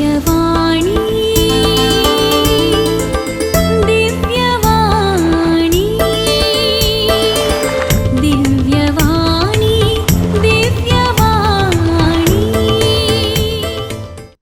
दिव्यवाणी, दिव्यवाणी, दिव्यवाणी, दिव्यवाणी.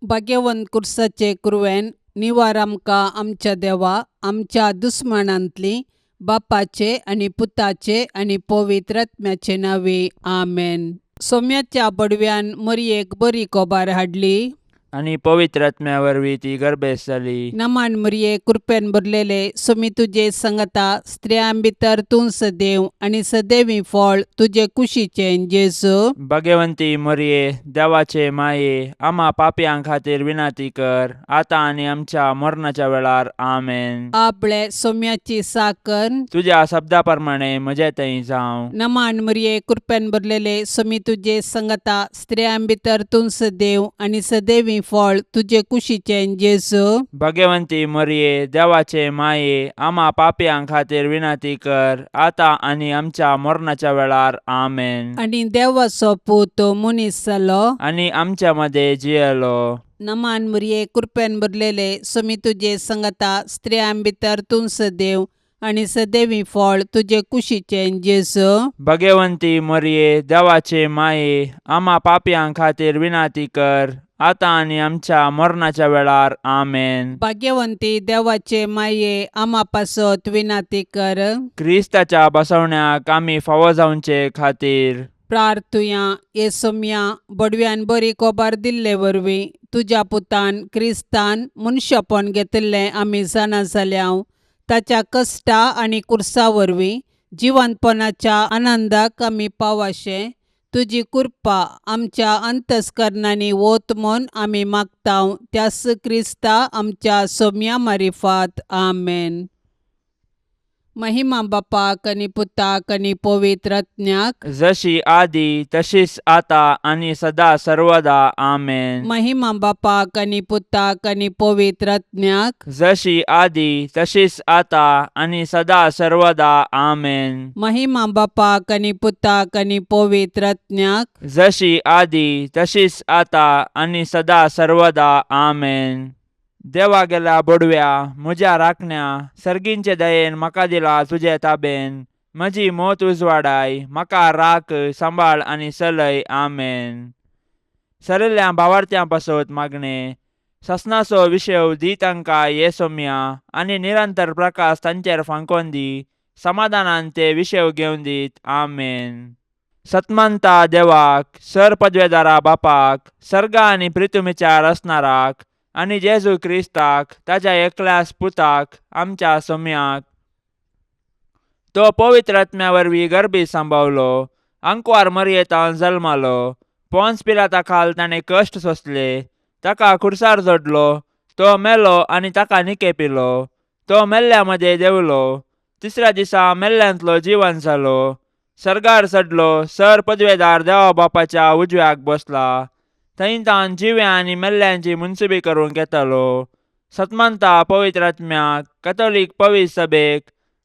भाग्यवंत कुर्साचे कुरवेन निवार आमकां आमच्या देवा आमच्या दुस्मानांतली बापाचे आनी पुताचे आनी पवित्र आत्म्याचे नांवे, आमेन. सोम्याच्या बडव्यान मरयेक बरी कोबार हाडली. आनी पवित्र आत्म्या वरवीं ती गर्भेस्त जाली. नमान मरये, कृपेन भरलेले, सोमी तुजे संगता, स्त्रियां भितर तूं सदैव आनी सदैवी फळ तुजे कुशीचें जेजू. भगवंती मरये, देवाचे माये, आम्हा पापयां खातीर विनंती कर, आतां आनी आमच्या मरणाच्या वेळार. आमेन. आपले सोम्याची साकर. तुज्या शब्दा प्रमाणे म्हजे थंय जावं. नमान मरये, कृपेन भरलेले, सोमी तुजे संगता, स्त्रियां भितर तूं सदैव आनी सदैवी फळ तुजे कुशीचें जेजू. भगवंती मरये, देवाचे माये, आम्हा पापयां खातीर विनंती कर, आतां आनी आमच्या मरणाच्या वेळार. आमेन. आनी देवाचो पूत मनीस जालो. आनी आमच्या मध्ये जियेलो. नमान मरये, कृपेन भरलेले, सोमी तुजे संगता, स्त्रियां भितर तूं सदैव आनी सदैवी फळ तुजे कुशीचें जेजू. भगवंती मरये, देवाचे माये, आम्हा पापयां खातीर विनंती कर, आतां आनी आमच्या मरणाच्या वेळार. आमेन. भाग्यवंती देवाचे माये, आमा पासत विनंती कर. क्रिस्ताच्या बसवण्याक आमी फावो जावचे खातीर. प्रार्थुया. ये सोम्या, बडव्यान बरी कोबार दिल्ले वरवीं तुज्या पुतान क्रिस्तान मनशापण घेतिल्लें आमी जाणा जाल्या. ताच्या कश्टा आनी कुर्सा वरवीं जिवंतपणाच्या आनंदाक आमी पावाशें तुजी कृपा आमच्या अंतस्करणांनी वत म्हूण आमी मागता, त्यास क्रिस्ता आमच्या सोम्या मारिफात. आमेन. महिमा बापाक आनी पुताक आनी पवित्र आत्म्याक. जशी आदी तशीच आता आनी सदा सर्वदा. आमेन. महिमा बापाक आनी पुताक आनी पवित्र आत्म्याक. जशी आदी तशीच आता आनी सदा सर्वदा. आमेन. महिमा बापाक आनी पुताक आनी पवित्र आत्म्याक. जशी आदी तशीच आता आनी सदा सर्वदा. आमेन. देवा गेल्या बडव्या, म्हज्या राखण्या, सर्गींचे दयेन म्हाका दिला तुजे ताबेन. म्हजी मोत उजवाडाय, म्हाका राख, सांबाळ आनी चलय. आमेन. सरिल्ल्या भावार्थ्यां पासत मागणें. ससनाचो विशेव दी तांकां ये सोम्या, आनी निरंतर प्रकाश तांचेर फांकोन दी. समाधानान ते विशेव घेवन दीत. आमेन. सतमंता देवाक, सर पदवेदारा बापाक, सर्गा आनी प्रितुमीच्या रचणाराक, आनी जेजू क्रिस्ताक, ताच्या एकल्याच पुताक, आमच्या सोम्याक, तो पवित्र आत्म्या वरवीं गर्भी सांबावलो, आंकवार मरयेतान जल्मालो, पोन्स पिलाता खाल ताणें कश्ट सोंसले, ताका खुर्सार जोडलो, तो मेलो आनी ताका निकेपिलो, तो मेल्ल्या मदें देंवलो, तिसऱ्या दिसा मेल्ल्यांतलो जिवन जालो, सर्गार चडलो, सर पदवेदार देवा बापाच्या उजव्याक बसला, थंय तावन जिव्या आनी मेल्ल्यांची मुनसुबी करूंक येतालो. सतमंता पवित्र आत्म्याक, कथोलीक पवित्र सभेक,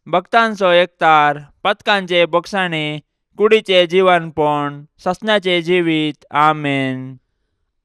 भक्तांचो एकतार, पथकांचे बोगसाणे, कुडीचे जिवनपण, ससण्याचे जिवीत. आमेन.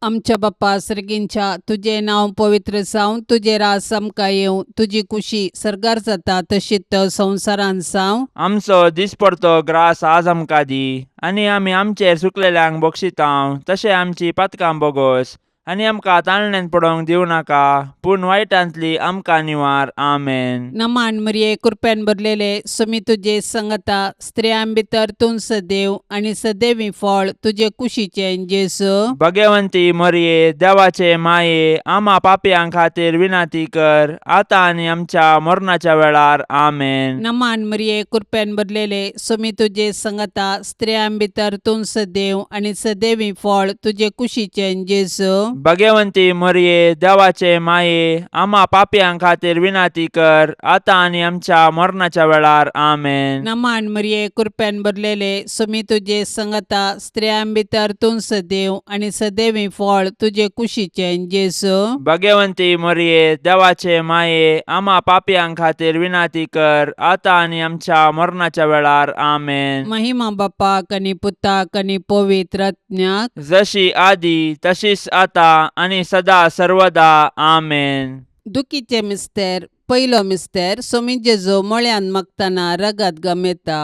आमच्या बाप्पा सर्गींच्या, तुजें नांव पवित्र जावं, तुजें राज आमकां येवं, तुजी कुशी सर्गार जाता तशीच संवसारांत जावं. आमचो दिसपडतो ग्रास आज आमकां दी, आनी आमी आमचेर चुकलेल्यांक बक्षितांव तशें आमची पातकां बोगोस, आनी आमकां ताळण्यांत पडोवंक दिवं नाका, पूण वायटांतली आमकां निवार. आमेन. नमान मरिये, कृपेन भरलेले, सुमी तुजे संगता, स्त्रियां भितर तूं सदैव आनी सदैवी फळ तुजे कुशीचें जेजू. भगवंती मरिये, देवाचे माये, आमा पापयां खातीर विनंती कर, आतां आनी आमच्या मरणाच्या वेळार. आमेन. नमान मरिये, कृपेन भरलेले, सुमी तुजे संगता, स्त्रियां भितर तूं सदैव आनी सदैवी फळ तुजे कुशीचें जेजू. भगवंती मरिये, देवाचे माये, आमा पापयां खातीर विनंती कर, आतां आनी आमच्या मरणाच्या वेळार. आमेन. नमान मरिये, कृपेन भरलेले, सुमी तुजे संगता, स्त्रियां भितर तूं सदैव आनी सदैवी फळ तुजे कुशीचें जेजू. भगवंती मरिये, देवाचे माये, आमा पापयां खातीर विनंती कर, आतां आनी आमच्या मरणाच्या वेळार. आमेन. महिमा बापाक आनी पुताक आनी पवित्र आत्म्याक. जशी आदी तशीच आता आतां आनी सदा सर्वदा. आमेन. दुखीचे मिस्तेर. पयलो मिस्तेर. सोमी जेजू मळ्यांत मागतना रगत गमेता.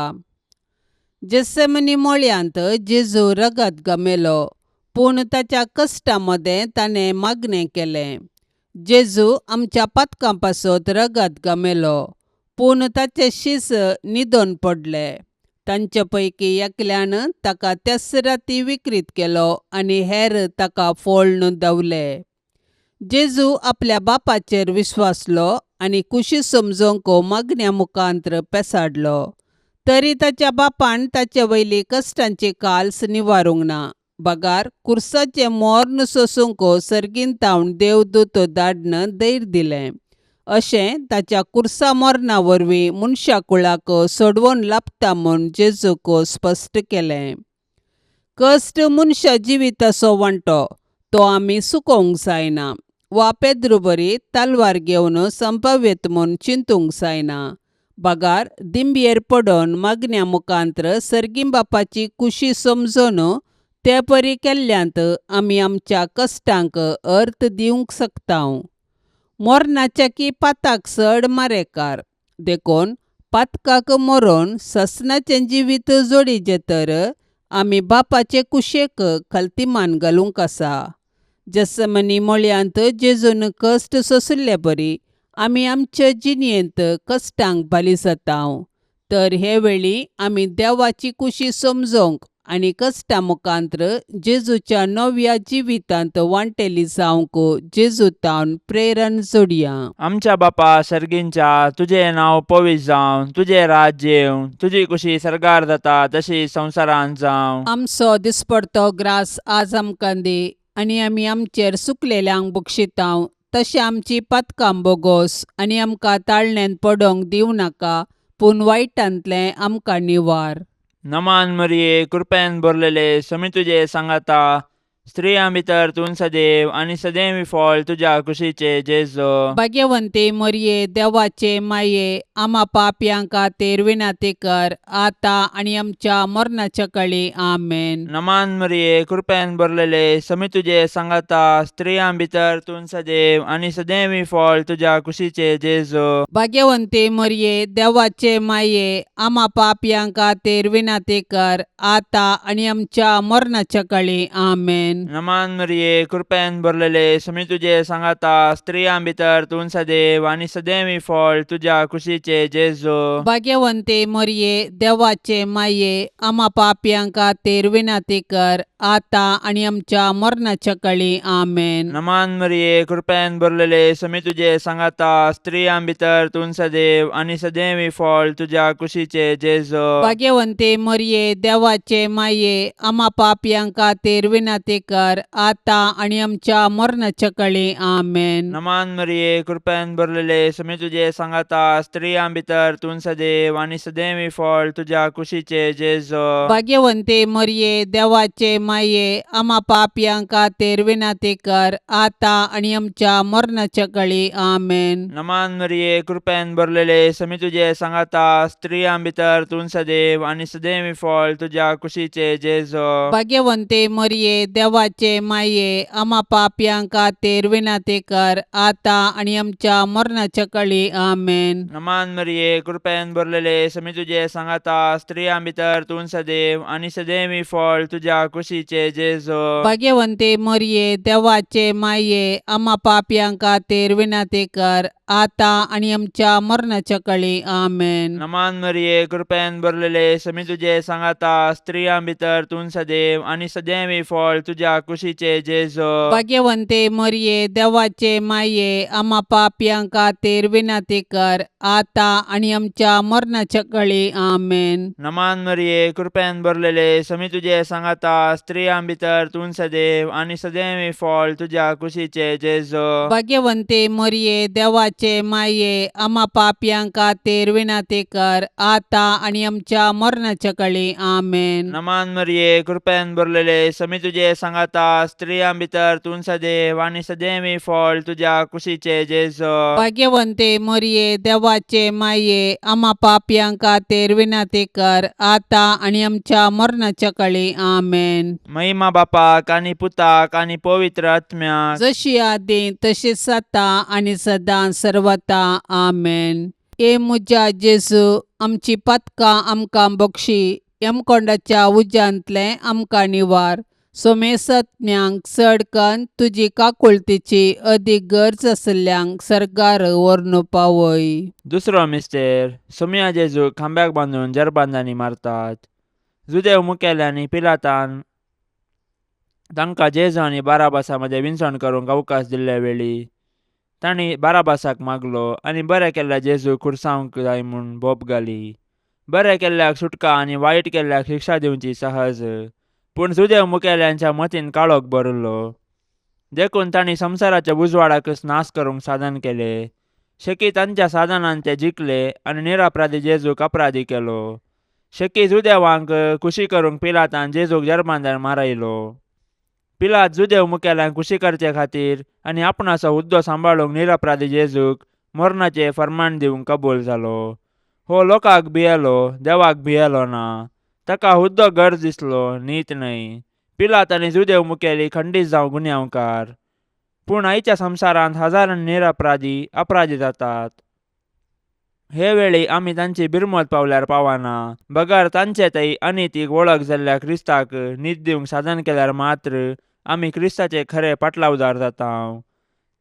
जेसेमनी मळ्यांत जेजू रगत गमेलो, पूण ताच्या कश्टा मदें ताणें मागणें केलें. जेजू आमच्या पातकां पासत रगत गमेलो, पूण ताचे शीस न्हिदोन पडले. तांचे पैकी एकल्यान ताका त्याच राती विक्रीत केलो आनी हेर ताका फोळ्ण धांवले. जेजू आपल्या बापाचेर विश्वासलो आनी कुशी समजोवंक मागण्या मुखांत्र पेसाडलो. तरी ताच्या बापान ताचे वयली कश्टांची काल्स निवारूंक ना, बगार कुर्साचें मोर्न सोसूंक सर्गीन तावन देवदूत धाडन धैर्य दिलें. अशें ताच्या कुर्सा मरणा वरवीं मनशा कुळाक सोडवण लाबता म्हूण जेजूक स्पश्ट केलें. कश्ट मनशा जिविताचो वांटो, तो आमी चुकोवंक जायना वा पेद्रू बरी तलवार घेवन संपाव्यत म्हूण चिंतूंक जायना, बगार दिंबयेर पडोन मागण्या मुखांत्र सर्गीं बापाची कुशी समजून ते परी केल्ल्यांत आमी आमच्या कश्टांक अर्थ दिवंक शकता. मरणाच्या की पाताक चड मारेकार, देखून पातकाक मरोन ससनाचें जिवीत जोडीचें तर आमी बापाचे कुशेक खलतीमान घालूंक आसा. जसमनी मळयांत जेजून कश्ट सोंशिल्ले बरी आमी आमचे जिणेंत कश्टांक बाली जाता. तर हे वेळी आमी देवाची कुशी समजोवंक आनी कश्टा मुखांत्र जेजूच्या नव्या जिवितांत वांटेली जावंक जेजू तावन प्रेरण जोडया. आमच्या बापा सर्गींच्या, तुजें नांव पवित्र जावं, तुजें राज्य येवं, तुजी कुशी सर्गार जाता तशी संवसारांत जावं. आमचो दिसपडतो ग्रास आज आमकां दी आनी आमी आमचेर सुकलेल्यांक बक्षितांव तशें आमची पातकां बोगोस आनी आमकां ताळण्यांत पडोंक दिवं नाका, पूण वायटांतलें आमकां निवार. नमान मरिये, कृपेन भरलेले, समी तुजे सांगाता, स्त्रियां भितर तूं सदैव आनी सदैव फळ तुज्या कुशीचे जेजो. भाग्यवंती मरिये, देवाचे माये, आमा पापयां खातीर विनंती कर, आतां आनी आमच्या मरणाच्या कळी. आमेन. नमान मरिये, कृपेन भरलेले, समी तुजे सांगाता, स्त्रियां भितर तूं सदैव आनी सदैव फळ तुज्या कुशीचे जेजो. भाग्यवंती मरिये, देवाचे माये, आमा पापयां खातीर विनंती कर, आतां आनी आमच्या मरणाच्या कळी. आमेन. नमान मरिये, कृपेन भरलेले, समी तुजे सांगाता, स्त्रियां भितर तूं सदैव आनी सदैव फळ तुज्या कुशीचे जेजो. भाग्यवंती मरिये, देवाचे माये, आमा पापयां खातीर विनंती कर, आतां आनी आमच्या मरणाच्या कळी. आमेन. नमान मरिये, कृपेन भरलेले, समी तुजे सांगाता, स्त्रियां भितर तूं सदैव आनी सदैव फळ तुज्या कुशीचे जेजो. भाग्यवंती मरिये, देवाचे माये, आमा पापयां खातीर विनंती कर, आतां आनी आमच्या मरणाच्या कळी. आमेन. नमान मरिये, कृपेन भरलेले, समी तुजे सांगाता, स्त्रियां भितर तूं सदैव आनी सदैव फळ तुज्या कुशीचे जेजो. भाग्यवंती मरिये, देवाचे माये, आमा पापयां खातीर विनंती कर, आतां आनी आमच्या मरणाच्या कळी. आमेन. नमान मरिये, कृपेन भरलेले, समी तुजे सांगाता, स्त्रियां भितर तूं सदैव आनी सदैव फळ तुज्या कुशीचे जेजो. भाग्यवंती मरिये, देवाचे माये, आमा पापयां खातीर विनंती कर, आतां आनी आमच्या मरणाच्या कळी. आमेन. नमान मरिये, कृपेन भरलेले, समी तुजे सांगाता, स्त्रियां भितर तूं सदैव आनी सदैव फळ तुज्या कुशीचे जेजो. भाग्यवंती मरिये, देवाचे माये, आमा पापयां खातीर विनंती कर, आतां आनी आमच्या मरणाच्या कळी. आमेन. नमान मरिये, कृपेन भरलेले, समी तुजे सांगाता, स्त्रियां भितर तूं सदैव आनी सदैव फळ तुज्या कुशीचे जेजो. भाग्यवंती मरिये, देवाचे माये, आमा पापयां खातीर विनंती कर, आतां आनी आमच्या मरणाच्या कळी. आमेन. नमान मरिये, कृपेन भरलेले, समी तुजे सांगाता, स्त्रियां भितर तूं सदैव आनी सदैव फळ तुज्या कुशीचे जेजो. भाग्यवंती मरिये, देवाचे देवाचे माये आमा पापयां खातीर विनंती कर आतां आनी आमच्या मरणाच्या कळी. आमेन. नमान मरिये, कृपेन भरलेले, समी तुजे सांगाता, स्त्रियां भितर तूं सदैव आनी सदैवी फळ तुज्या कुशीचे जेजो. भाग्यवंते मोरये, देवाचे माये, आमा पापयां खातीर विनंती कर आतां आनी आमच्या मरणाच्या कळी. आमेन. महिमा बापाक आनी पुताक आनी पवित्र आत्म्याक. जशी आदी तशीच आतां आनी सदां सर्वता. आमेन. ए म्हज्या जेजू, आमची पातकां आमकां बक्षी, यमकोंडाच्या उज्यांतलें आमकां निवार, सोमेसत्म्यांक चड कन्न तुजी काकुळतीची अदीक गरज आशिल्ल्यांक सर्गार व्हरून पावय. दुसरो मिस्तेर. सोमया जेजूक खांब्याक बांदून जरबांदांनी मारतात. जुदेव मुखेल्यांनी पिलातान तांकां जेजू आनी बाराबासा मदें विनसण करूंक अवकाश दिल्ले वेळी तांणी बाराबासाक मागलो आनी बरें केल्ल्या जेजूक खुर्सावंक जाय म्हूण बोब घाली. बरें केल्ल्याक सुटका आनी वायट केल्ल्याक शिक्षा दिवची सहज, पूण जुदेव मुखेल्यांच्या मतीन काळोख भरिल्लो, देखून तांणी संवसाराच्या उजवाडाकच नाश करूंक साधन केलें. शेकी तांच्या साधनान ते जिखले आनी निरपराधी जेजूक अपराधी केलो. शेकी जुदेवांक खुशी करूंक पिलातान जेजूक जर्मांदार मारयलो. पिलात जुदेव मुखेल्यांक खुशी करचे खातीर आनी आपणाचो हुद्दो सांबाळूंक निरपराधी जेजूक मरणाचें फर्मान दिवंक कबूल जालो. हो लोकांक भियेलो, देवाक भियेलो ना. ताका हुद्दो गरज दिसलो, नीत न्हय. पिलात आनी जुदेव मुखेली खंडीत जावं गुन्यांवकार, पूण आयच्या संवसारांत हजारांनी निरपराधी अपराधी जातात. हे वेळी आमी तांची बिरमत पावल्यार पावना, बगर तांचे थंय अनितीक वळख जाल्ल्या क्रिस्ताक नीत दिवंक साधन केल्यार मात्र आमी क्रिस्ताचे खरे पाटलावदार जाता,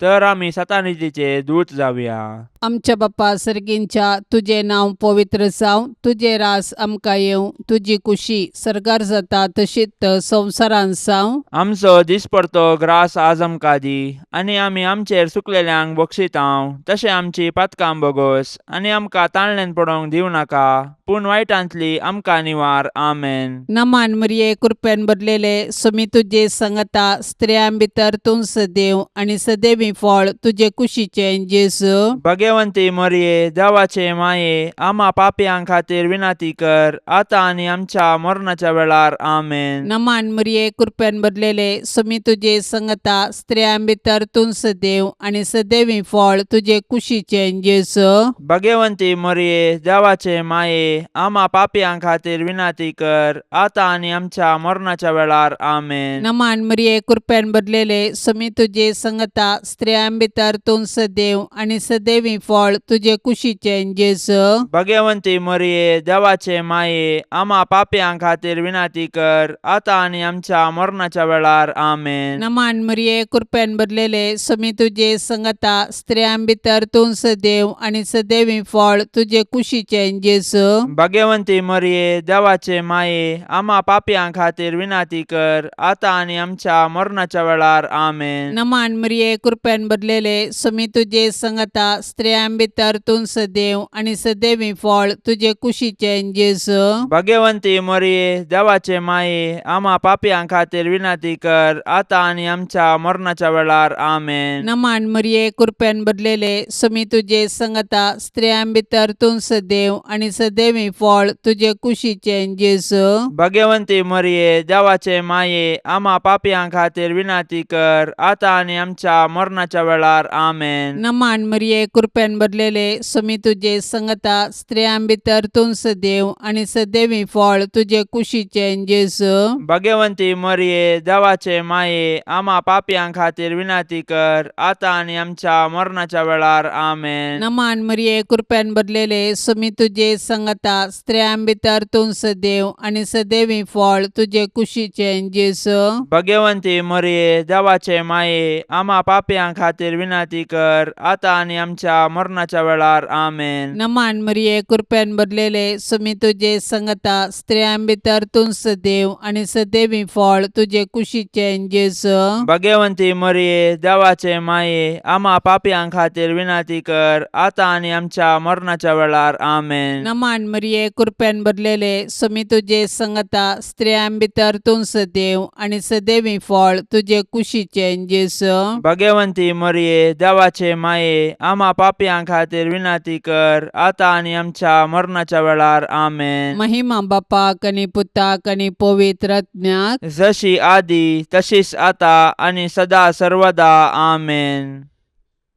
तर आमी सतानितीचे दूत जावया. आमच्या बाप्पा सर्गींच्या, तुजें नांव पवित्र जावं, तुजें रास आमकां येवं, तुजी कुशी सर्गार जाता तशीच संवसारांत जावं. आमचो दिसपडतो ग्रास आज आमकां दी, आनी आमी आमचेर चुकलेल्यांक बक्षितांव तशें आमची पातकां बोगोस, आनी आमकां ताळण्यान पडोवंक दिवं नाका, पूण वायटांतली आमकां निवार. आमेन. नमान मरिये, कृपेन भरलेले, सुमी तुजे संगता, स्त्रियां भितर तूं सदैव आनी सदैवी फळ तुजे कुशीचें जेजू. भगवंती मरिये, देवाचे माये, आमा पापयां खातीर विनंती कर आतां आनी आमच्या मरणाच्या वेळार. आमेन. नमान मरिये, कृपेन भरलेले, सुमी तुजे संगता, स्त्रियां भितर तूं सदैव आनी सदैवी फळ तुजे कुशीचें जेजू. भगवंती मरिये, देवाचे माये, आमा पापयां खातीर विनंती कर आतां आनी आमच्या मरणाच्या वेळार. आमेन. नमान मरिये, कृपेन भरलेले, सुमी तुजे संगता, स्त्रियां भितर तूं सदैव आनी सदैवी फळ तुजे कुशीचें जेजू. भगवंती मरिये, देवाचे माये, आमा पापयां खातीर विनंती कर आतां आनी आमच्या मरणाच्या वेळार. आमेन. नमान मरिये, कृपेन भरलेले, सुमी तुजे संगता, स्त्रियां भितर तूं सदैव आनी सदैवी फळ तुजे कुशीचें जेजू. भगवंती मरिये, देवाचे माये, आमा पापयां खातीर विनंती कर आतां आनी आमच्या मरणाच्या वेळार. आमेन. नमान मरिये, कृपेन भरलेले, सुमी तुजे संगता, स्त्रियां भितर तूं सदैव आनी सदैवी फळ तुजे कुशीचें जेजू. भगवंती मरिये, देवाचे माये, आमा पापयां खातीर विनंती कर आतां आनी आमच्या मरणाच्या वेळार. आमेन. नमान मरिये, कृपेन भरलेले, सुमी तुजे संगता, स्त्रियां भितर तूं सदैव आनी सदैवी फळ तुजे कुशीचें जेजू. भगवंती मरिये, देवाचे माये, आमा पापयां खातीर विनंती कर आतां आनी आमच्या मरणाच्या वेळार. आमेन. नमान मरिये, कृपेन भरलेले, सुमी तुजे संगता, स्त्रियां भितर तूं सदैव आनी सदैवी फळ तुजे कुशीचें जेजू. भगवंती मरिये, देवाचे माये, आमा पापयां खातीर विनंती कर आतां आनी आमच्या मरणाच्या वेळार. आमेन. नमान मरिये, कृपेन भरलेले, सुमी तुजे संगता, स्त्रियां भितर तूं सदैव आनी सदैवी फळ तुजे कुशीचें जेजू. भगवंती मरिये, देवाचे माये, आमा पापयां खातीर विनंती कर आतां आनी आमच्या मरणाच्या वेळार. आमेन. नमान मरिये, कृपेन भरलेले, सुमी तुजे संगता, स्त्रियां भितर तूं सदैव आनी सदैवी फळ तुजे कुशीचें जेजू. भगवंती मरिये, देवाचे माये, आमा पापयां खातीर विनंती कर आतां आनी आमच्या मरणाच्या वेळार. आमेन. नमान मरिये, कृपेन भरलेले, सुमी तुजे संगता, स्त्रियां भितर तूं सदैव आनी सदैवी फळ तुजे कुशीचें जेजू. भगवंती भाग्यवंती मरिये देवाचे माये आमा पापयां खातीर विनंती कर आतां आनी आमच्या मरणाच्या वेळार. आमेन. महिमा बापाक आनी पुताक आनी पवित्र आत्म्याक. जशी आदी तशीच आता आनी सदा सर्वदा. आमेन.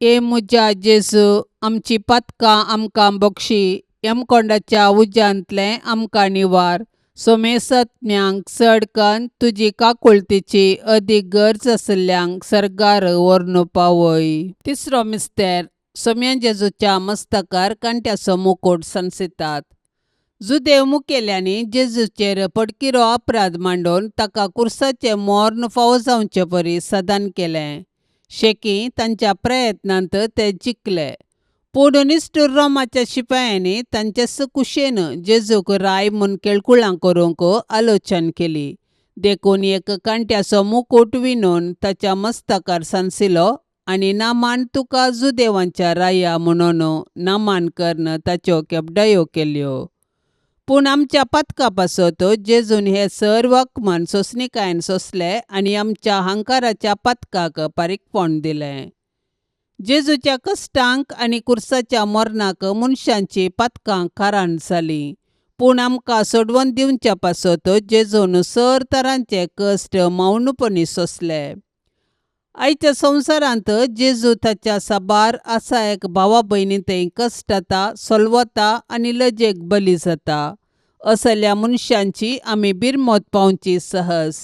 ए म्हज्या जेजू, आमची पातकां आमकां बक्षी, यमकोंडाच्या उज्यांतलें आमकां निवार, सोमेसत्म्यांक चड कन्न तुजी काकुळतीची अदीक गरज आशिल्ल्यांक सर्गार व्हरून पावय. तिसरो मिस्तेर. सोम्या जेजूच्या मस्तकार कांट्याचो मुकूट सांसितात. जुदेव मुखेल्यांनी जेजूचेर पडकिरो अपराध मांडून ताका कुर्साचें मर्ण फावो जावचे परी सदान केलें. शेकी तांच्या प्रयत्नांत ते जिखले, पूण निश्ठूर रोमाच्या शिपायांनी तांचे कुशेन जेजूक राय म्हूण केळकुळां करूंक आलोचन केली. देखून एक कांट्याचो मुकूट विणून ताच्या मस्तकार सांसिलो आनी नामान तुका जुदेवांच्या राया म्हणून नामान करून ताच्यो केपडायो केल्यो. पूण आमच्या पातका पासत जेजून हे सर्व अपमान सोंसणिकायेन सोंसले आनी आमच्या हंकाराच्या पातकाक पारीकपण दिलें. जेजूच्या कश्टांक आनी कुर्साच्या मरणाक मनशांची पातकां कारण जालीं, पूण आमकां सोडवून दिवच्या पासत जेजून सर तरांचे कश्ट मौनपणी सोंसले. आयच्या संवसारांत जेजू ताच्या साबार आसा एक भावा भयणी थंय कश्टता, सोलवता आनी लजेक बली जाता. असल्या मनशांची आमी बिरमत पावची सहज,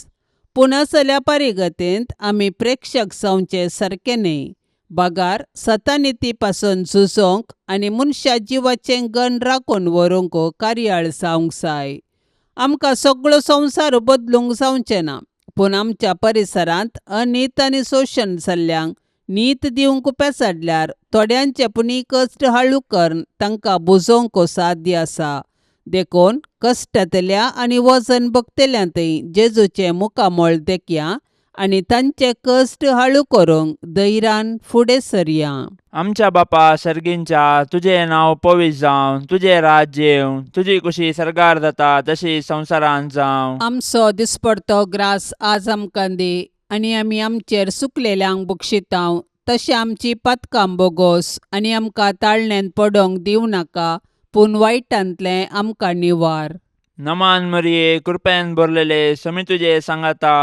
पूण असल्या परिगतेंत आमी प्रेक्षक जावचे सारकें न्हय, बगार सतानिती पासून झुजोंक आनी मनशा जिवाचें गण राखून व्हरूंक कार्याळ जावंक जाय. आमकां सगळो संवसार बदलूंक जावचें ना, पूण आमच्या परिसरांत अनीत आनी शोशण जाल्ल्यांक नीत दिवंक पेसाडल्यार थोड्यांचे पुणी कश्ट हाळू करून तांकां बुजोवंक साध्य आसा. देखून कश्टांतल्या आनी वजन भोगतल्या थंय जेजूचें मुखामळ देखया आनी तांचे कश्ट हाळू करूंक धैर्यान फुडें सरया. आमच्या बापा सर्गींच्या, तुजें नांव पवित्र जावं, तुजें राज्य येवं, तुजी कुशी सर्गार जाता तशी संवसारांत जावं. आमचो दिसपडतो ग्रास आज आमकां दी आनी आमी आमचेर सुकलेल्यांक बक्षितांव तशें आमची पातकां बोगोस आनी आमकां ताळण्यांत पडोंक दिवं नाका, पूण वायटांतलें आमकां निवार. नमान मरिये, कृपेन भरलेले, समी तुजे सांगाता,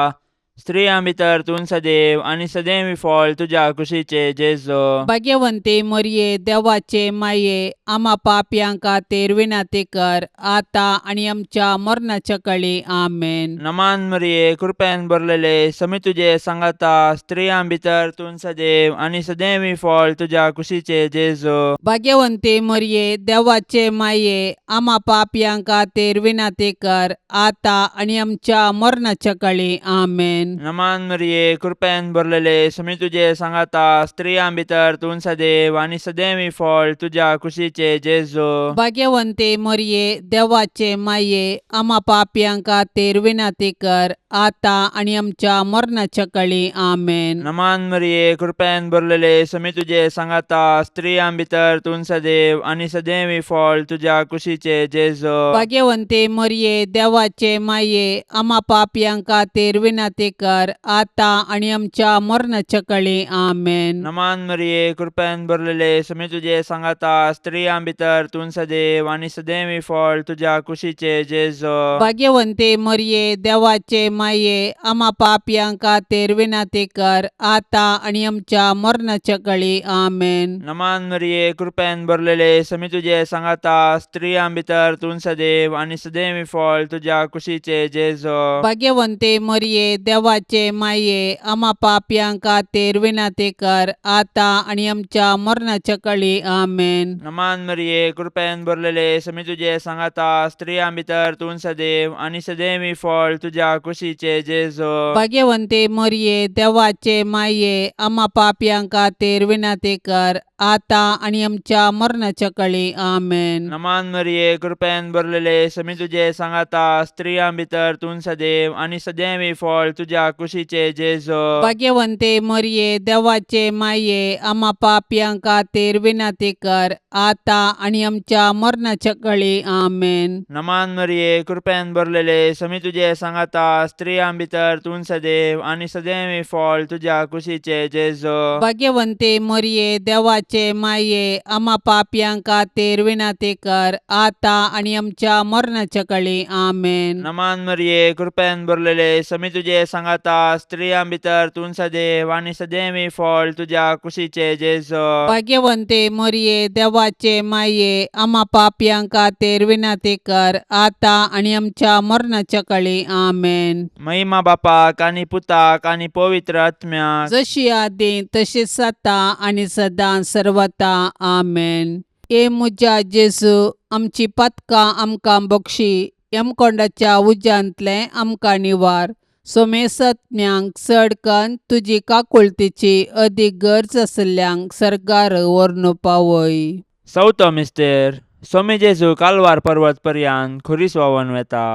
स्त्रियां भितर तूं सदैव आनी सदैव फळ तुज्या कुशीचे जेजो. भाग्यवंती मरिये, देवाचे माये, आमा पापयां खातीर विनंती कर आतां आनी आमच्या मरणाच्या कळी. आमेन. नमान मरिये, कृपेन भरलेले, समी तुजे सांगाता, स्त्रियां भितर तूं सदैव आनी सदैव फळ तुज्या कुशीचे जेजो. भाग्यवंती मरिये, देवाचे माये, आमा पापयां खातीर विनंती कर आतां आनी आमच्या मरणाच्या कळी. आमेन. नमान मरिये, कृपेन भरलेले, समी तुजे सांगाता, स्त्रियां भितर तूं सदैव आनी सदैव फळ तुज्या कुशीचे जेजो. भाग्यवंती मरिये, देवाचे माये, आमा पापयां खातीर विनंती कर आतां आनी आमच्या मरणाच्या कळी. आमेन. नमान मरिये, कृपेन भरलेले, समी तुजे सांगाता, स्त्रियां भितर तूं सदैव आनी सदैव फळ तुज्या कुशीचे जेजो. भाग्यवंती मरिये, देवाचे माये, आमा पापयां खातीर विनंती कर आतां आनी आमच्या मरणाच्या कळी. आमेन. नमान मरिये, कृपेन भरलेले, समी तुजे सांगाता, स्त्रियां भितर तूं सदैव आनी सदैव फळ तुज्या कुशीचे जेजो. भाग्यवंती मरिये, देवाचे माये, आमा पापयां खातीर विनंती कर आतां आनी आमच्या मरणाच्या कळी. आमेन. नमान मरिये, कृपेन भरलेले, समी तुजे सांगाता, स्त्रियां भितर तूं सदैव आनी सदैव फळ तुज्या कुशीचे जेजो. भाग्यवंती मरिये, देवाचे माये, आमा पापयां खातीर विनंती कर आतां आनी आमच्या मरणाच्या कळी. आमेन. नमान मरिये, कृपेन भरलेले, समी तुजे सांगाता, स्त्रियां भितर तूं सदैव आनी सदैव फळ तुज्या कुशीचे जेजो. भाग्यवंती मरिये, देवाचे माये, आमा पापयां खातीर विनंती कर आतां आनी आमच्या मरणाच्या कळी. आमेन. नमान मरिये, कृपेन भरलेले, समी तुजे सांगाता, स्त्रियां भितर तूं सदैव आनी सदैव फळ तुज्या तुज्या कुशीचे जेजो. भाग्यवंते मरये, देवाचे माये, आमा पापयां खातीर विनंती कर, आतां आनी आमच्या मरणाच्या कळी. आमेन. नमान मरिये, कृपेन भरलेले, समी तुजे सांगाता, स्त्रियां भितर तूं सदैव आनी सदैव फळ तुज्या कुशीचे जेजो. भाग्यवंते मरये, देवाचे माये, आमा पापयां खातीर विनंती कर, आतां आनी आमच्या मरणाच्या कळी. आमेन. नमान मरिये, कृपेन भरलेले, समी तुजे सांगाता, स्त्रियां भितर तूं सदैव आनी सदैव फळ तुज्या कुशीचे जेजो. भाग्यवंते मरिये, देवाचे माये, आमा पापयां खातीर विनंती कर, आतां आनी आमच्या मरणाच्या कळी. आमेन. महिमा बापाक आनी पुताक आनी पवित्र आत्म्याक. जशी आदी तशीच आतां आनी सदां सर्वता. आमेन. ए म्हज्या जेजू, आमची पातकां आमकां बक्षी, यमकोंडाच्या उज्यांतलें आमकां निवार, सोमेसत्म्यांक चड कन्न तुजी काकुळतीची अदीक गरज आशिल्ल्यांक सर्गार व्हरून पावय. चवथो मिस्तेर. सोमी जेजू कालवार पर्वत पर्यान खुरीस व्हांवन वेता.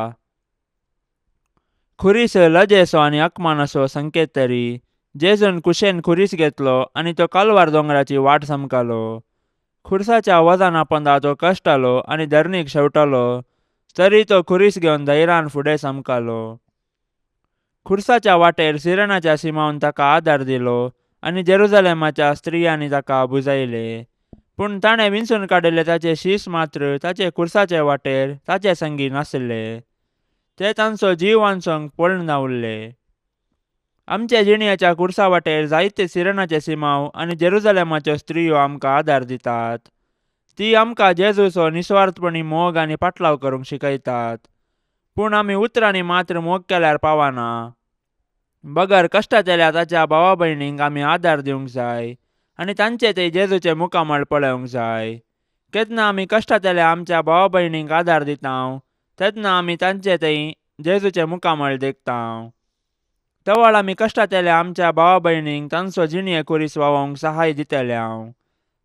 खुरीस लजेचो आनी अकमानाचो संकेत तरी जेजून कुशेन खुरीस घेतलो आनी तो कालवार दोंगराची वाट समकालो. खुरसाच्या वजना पोंदा तो कश्टालो आनी धरणीक शेवटालो, तरी तो खुरीस घेवन धैर्यान फुडें समकालो. खुरसाच्या वाटेर सिरणाच्या सिमावन ताका आदार दिलो आनी जेरुजलेमाच्या स्त्रियांनी ताका बुजायले. पूण ताणें विंचून काडिल्ले ताचे शीस मात्र ताचे खुरसाचे वाटेर ताचे संगी नाशिल्ले. ते तांचो जीव वांचोवंक पळून उरले. आमच्या जिणयाच्या खुरसा वाटेर जायते सिरणाचे सिमाव आनी जेरुजलेमाच्यो स्त्रियो आमकां आदार दितात. ती आमकां जेजूचो निस्वार्थपणी मोग आनी पाटलाव करूंक शिकयतात. पूण आमी उतरांनी मात्र मोग केल्यार पावना, बगर कश्टांतल्या ताच्या भावा भयणींक आमी आदार दिवंक जाय आनी तांचे ते जेजूचे मुखामळ पळोवंक जाय. केन्ना आमी कश्टांतल्या आमच्या भावा भयणींक आदार दिता तेन्ना आमी तांचे थंय जेजूचे मुखामळ देखता. तवळ आमी कश्टांतल्या आमच्या भावा भयणींक तांचो जिणये खुरीस व्हांवोवंक सहाय दितले.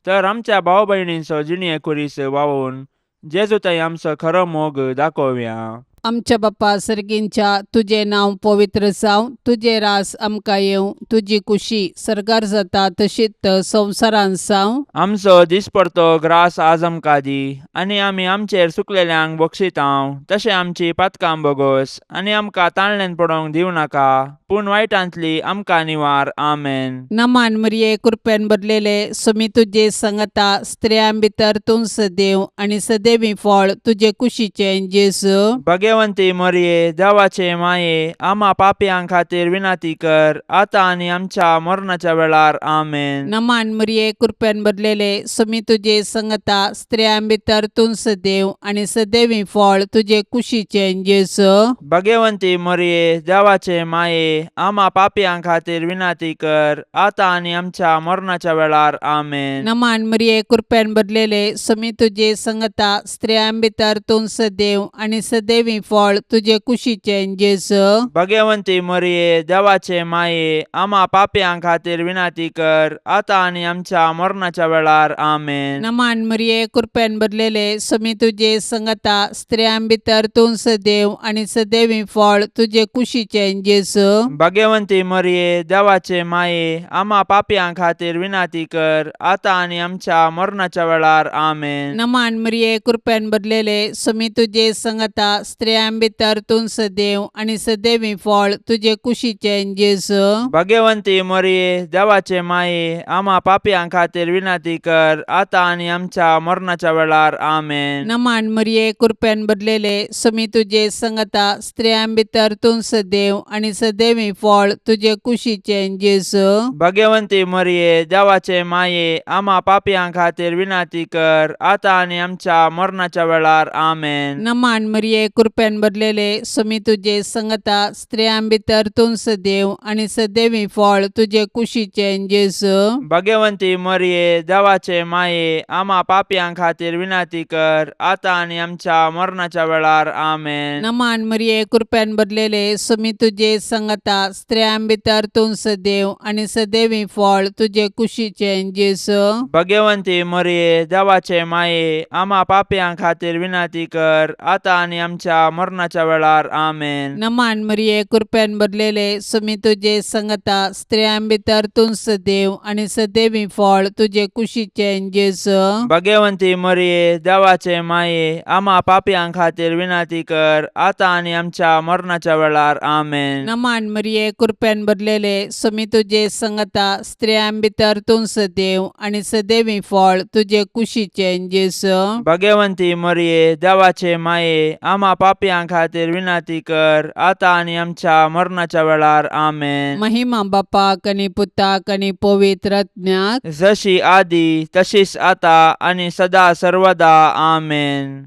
तर आमच्या भाव भयणींचो जिणये खुरीस व्हांवोवन जेजू थंय आमचो खरो मोग दाखोवया. आमच्या बाप्पा सर्गींच्या, तुजें नांव पवित्र जावं, तुजें रास आमकां येवं, तुजी कुशी सर्गार जाता तशीच संवसारांत जावं. आमचो दिसपडतो ग्रास आज आमकां दी आनी आमी आमचेर सुकलेल्यांक बक्षितांव तशें आमची पातकां बोगोस आनी आमकां ताणल्यान पडोवंक दिवं नाका, पूण वायटांतली आमकां निवार. आमेन. नमान मरिये, कृपेन भरलेले, सुमी तुजे संगता, स्त्रियां भितर तूं सदैव आनी सदैवी फळ तुजे कुशीचें जेजू. भगवंती मरिये, देवाचे माये, आमा पापयां खातीर विनंती कर, आतां आनी आमच्या मरणाच्या वेळार. आमेन. नमान मरिये, कृपेन भरलेले, सुमी तुजे संगता, स्त्रियां भितर तूं सदैव आनी सदैवी फळ तुजे कुशीचें जेजू. भगवंती मरिये, देवाचे माये, आमा पापयां खातीर विनंती कर, आतां आनी आमच्या मरणाच्या वेळार. आमेन. नमान मरिये, कृपेन भरलेले, सुमी तुजे संगता, स्त्रियां भितर तूं सदैव आनी सदैवी फळ तुजे कुशीचें जेजू. भगवंती मरिये, देवाचे माये, आमा पापयां खातीर विनंती कर, आतां आनी आमच्या मरणाच्या वेळार. आमेन. नमान मरिये, कृपेन भरलेले, सुमी तुजे संगता, स्त्रियां भितर तूं सदैव आनी सदैवी फळ तुजे कुशीचें जेजू. भगवंती मरिये, देवाचे माये, आमा पापयां खातीर विनंती कर, आतां आनी आमच्या मरणाच्या वेळार. आमेन. नमान मरिये, कृपेन भरलेले, सुमी तुजे संगता, स्त्रियां भितर तूं सदैव आनी सदैवी फळ तुजे कुशीचें जेजू. भगवंती मरिये, देवाचे माये, आमा पापयां खातीर विनंती कर, आतां आनी आमच्या मरणाच्या वेळार. आमेन. नमान मरिये, कृपेन भरलेले, सुमी तुजे संगता, स्त्रियां भितर तूं सदैव आनी सदैवी फळ तुजे कुशीचें जेजू. भगवंती मरिये, देवाचे माये, आमा पापयां खातीर विनंती कर, आतां आनी आमच्या मरणाच्या वेळार. आमेन. नमान मरिये, कृपेन भरलेले, सुमी तुजे संगता, स्त्रियां भितर तूं सदैव आनी सदैवी फळ तुजे कुशीचें जेजू. भगवंती मरिये, देवाचे माये, आमा पापयां खातीर विनंती कर, आतां आनी आमच्या मरणाच्या वेळार. आमेन. नमान मरिये, कृपेन भरलेले, सुमी तुजे संगता, स्त्रियां भितर तूं सदैव आनी सदैवी फळ तुजे कुशीचें जेजू. भगवंती मरिये, देवाचे माये, आमा पापयां खातीर विनंती कर, आतां आनी आमच्या आमच्या मरणाच्या वेळार. आमेन. नमान मरिये, कृपेन भरलेले, सुमी तुजे संगता, स्त्रियां भितर तूं सदैव आनी सदैवी फळ तुजे कुशीचें जेजू. भगवंती मरिये, देवाचे माये, आमा पापयां खातीर विनंती कर, आतां आनी आमच्या मरणाच्या वेळार. आमेन. नमान मरिये, कृपेन भरलेले, सुमी तुजे संगता, स्त्रियां भितर तूं सदैव आनी सदैवी फळ तुजे कुशीचें जेजू. भगवंती मरिये, देवाचे माये, आमा पापयां खातीर विनंती कर, आतां आनी आमच्या मरणाच्या वेळार. आमेन. महिमा बापाक आनी पुताक आनी पवित्र आत्म्याक. जशी आदी तशीच आता आनी सदा सर्वदा. आमेन.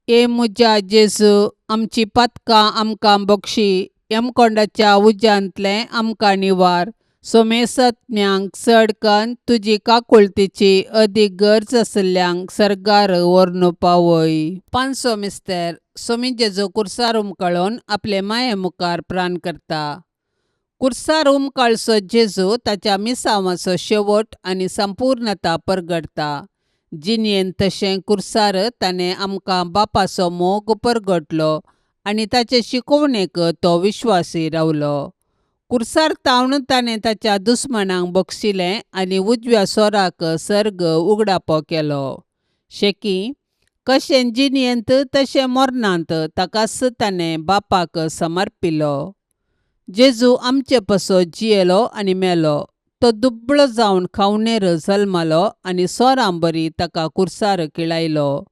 ए म्हज्या जेजू, आमची पातकां आमकां बक्षी, यमकोंडाच्या उज्यांतलें आमकां निवार, सोमेसत्म्यांक चड कन्न तुजी काकुळतीची अदीक गरज आशिल्ल्यांक सर्गार व्हरून पावय. पांचसो मिस्तर. सोमी जेजू कुर्सार उमकळून आपले माये मुखार प्राण करता. कुर्सार उमकाळचो जेजू ताच्या मिसांवाचो शेवट आनी संपूर्णता परगटता. जिणेंत तशें कुर्सार ताणें आमकां बापाचो मोग परगटलो आनी ताचे शिकोवणेक तो विश्वासी रावलो. कुर्सार तावन ताणें ताच्या दुस्मानांक बक्षिलें आनी उजव्या सोराक सर्ग उगडापो केलो. शेकी कशें जिणेंत तशें मरणांत ताकाच ताणें बापाक समर्पिलो. जेजू आमचे पासत जियेलो आनी मेलो. तो दुबळो जावन खावणेर जल्मालो आनी सोरां बरी ताका कुर्सार किळायलो.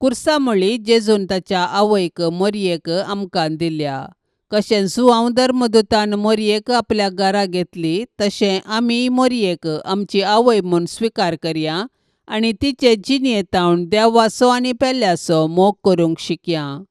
कुर्सा म्हळी जेजून ताच्या आवयक मोरयेक आमकां दिल्या. कशें जुआंव धर्मदूतान मोरयेक आपल्या घरा घेतली तशें आमी मोरयेक आमची आवय म्हूण स्विकार करया आनी तिचे जिणेंत देवाचो आनी पेल्याचो मोग करूंक शिकया.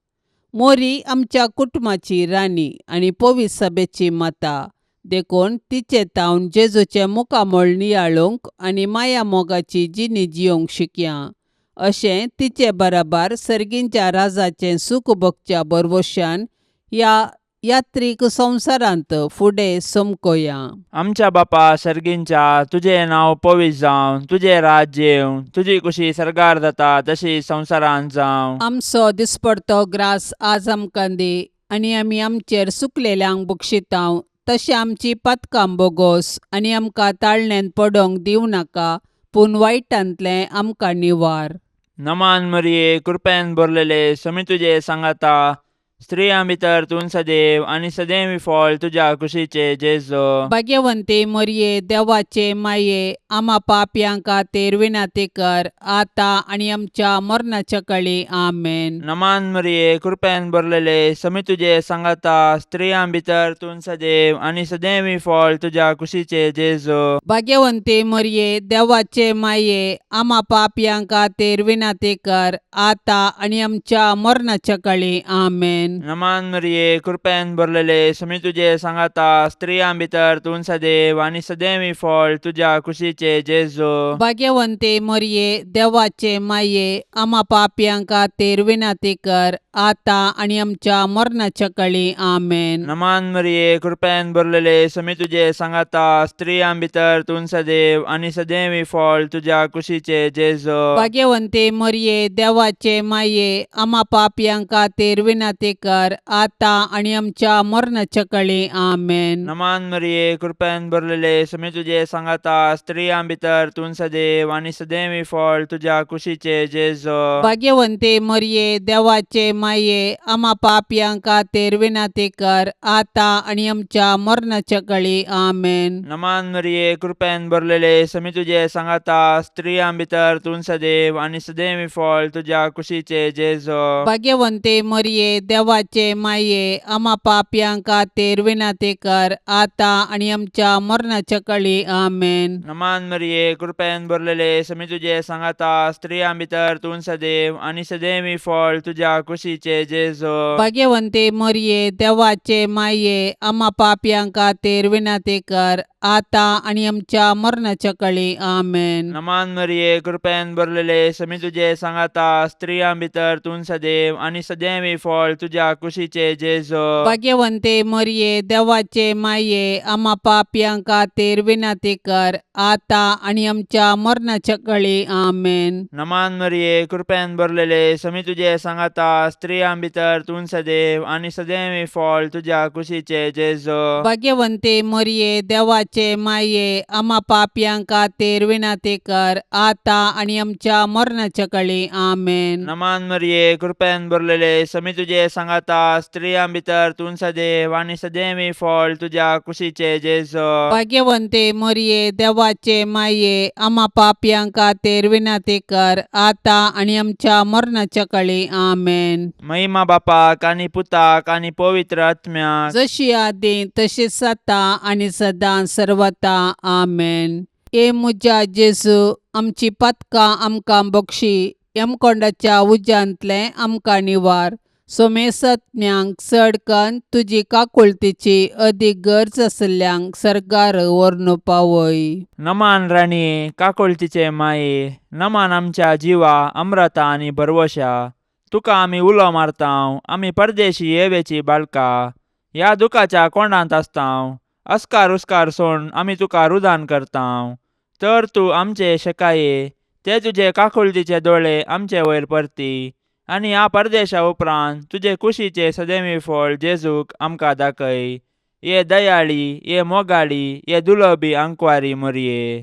मोरी आमच्या कुटुंबाची राणी आनी पवित्र सभेची माता, देखून तिचे तावन जेजूचें मुखामळ नियाळूंक आनी माया मोगाची जिणी जियोंक शिकया. अशें तिचे बराबर सर्गींच्या राजाचें सूख भोगच्या भरवशान ह्या यात्रीक संवसारांत फुडें समकोया. आमच्या बापा सर्गींच्या, तुजें नांव पवित्र जावं, तुजें राज्य येवं, तुजी कुशी सर्गार जाता तशी संवसारांत जावं. आमचो दिसपडतो ग्रास आज आमकां दी आनी आमी आमचेर सुकलेल्यांक बक्षितांव तशें आमची पातकां बोगोस आनी आमकां ताळण्यांत पडोंक दिवं नाका, पूण वायटांतलें आमकां निवार. नमान मरिये, कृपेन भरलेले, समी तुजे सांगाता, स्त्रियां भितर तूं सदैव आनी सदैव फळ तुज्या कुशीचे जेजू. भाग्यवंती मरिये, देवाचे माये, आमा पापयां खातीर विनंती कर, आतां आनी आमच्या मरणाच्या कळी. आमेन. नमान मरिये, कृपेन भरलेले, समी तुजे सांगाता, स्त्रियां भितर तूं सदैव आनी सदैव फळ तुज्या कुशीचे जेजू. भाग्यवंती मरिये, देवाचे माये, आमा पापयां खातीर विनंती कर, आतां आनी आमच्या मरणाच्या कळी. आमेन. नमान मरिये, कृपेन भरलेले, समी तुजे सांगाता, स्त्रियां भितर तूं सदैव आनी सदैव फळ तुज्या कुशीचे जेजू. भाग्यवंती मरिये, देवाचे माये, आमा पापयां खातीर विनंती कर, आतां आनी आमच्या मरणाच्या कळी. आमेन. नमान मरिये, कृपेन भरलेले, समी तुजे सांगाता, स्त्रियां भितर तूं सदैव आनी सदैव फळ तुज्या कुशीचे जेजू. भाग्यवंती मरिये, देवाचे माये, आमा पापयां खातीर विनंती कर, आतां आनी आमच्या मरणाच्या कळी. आमेन. नमान मरिये, कृपेन भरलेले, समी तुजे सांगाता, स्त्रियां भितर तूं सदैव आनी सदैव फळ तुज्या कुशीचे जेजू. भाग्यवंती मरिये, देवाचे माये, आमा पापयां खातीर विनंती कर, आतां आनी आमच्या मरणाच्या कळी. आमेन. नमान मरिये, कृपेन भरलेले, समी तुजे सांगाता, स्त्रियां भितर तूं सदैव आनी सदैव फळ तुज्या कुशीचे जेजू. भाग्यवंती मरिये, देवाचे माये, आमा पापयां खातीर विनंती कर, आतां आनी आमच्या मरणाच्या कळी. आमेन. नमान मरिये, कृपेन भरलेले, समी तुजे सांगाता, स्त्रियां भितर तूं सदैव आनी सदैव फळ तुज्या कुशीचे जेजू. भाग्यवंती मरिये, देवाचे माये, आमा पापयां खातीर विनंती कर, आतां आनी आमच्या मरणाच्या कळी. आमेन. नमान मरिये, कृपेन भरलेले, समी तुजे सांगाता, स्त्रियां भितर तूं सदैव आनी सदैव फळ तुज्या तुज्या कुशीचे जेजो. भाग्यवंते मरये, देवाचे माये, आमा पापयां खातीर विनंती कर, आतां आनी आमच्या मरणाच्या कळी. आमेन. नमान मरिये, कृपेन भरलेले, समी तुजे सांगाता, स्त्रियां भितर तूं सदैव आनी सदैव फळ तुज्या कुशीचे जेजो. भाग्यवंते मरये, देवाचे माये, आमा पापयां खातीर विनंती कर, आतां आनी आमच्या मरणाच्या कळी. आमेन. नमान मरिये, कृपेन भरलेले, समी तुजे सांगाता, स्त्रियां भितर तूं सदैव आनी सदैव फळ तुज्या कुशीचे जेजो. भाग्यवंते मरये, देवाचे माये, आमा पापयां खातीर विनंती कर, आतां आनी आमच्या मरणाच्या कळी. आमेन. महिमा बापाक आनी पुताक आनी पवित्र आत्म्याक. जशी आदी तशीच आतां आनी सदां सर्वता. आमेन. ए म्हज्या जेजू, आमची पातकां आमकां बक्षी, यमकोंडाच्या उज्यांतलें आमकां निवार, सोमेसत्म्यांक चड कन्न तुजी काकुळतीची अदीक गरज आशिल्ल्यांक सर्गार व्हरून पावय. नमान राणये, काकुळतीचे माये, नमान आमच्या जिवा अम्रता आनी भरवशा, तुका आमी उलो मारतांव, आमी परदेशी येवेची बाळका, ह्या दुखाच्या कोंडांत आसतांव, अस्कार उस्कार सोड आमी तुका रुदान करतांव, तर तूं आमचे शेकाये ते तुजे काकुळतीचे दोळे आमचे वयर परती आनी ह्या परदेशा उपरांत तुजे कुशीचे सदैवी फळ जेजूक आमकां दाखय. ये दयाळी, ये मोगाळी, ये दुलबी आंकवारी मोरये,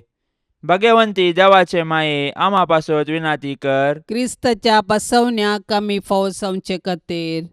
भगवंती देवाचे माये, आमा पासत विनाती कर. क्रिस्ताच्या बसवण्याक आमी फावो जावचे खातीर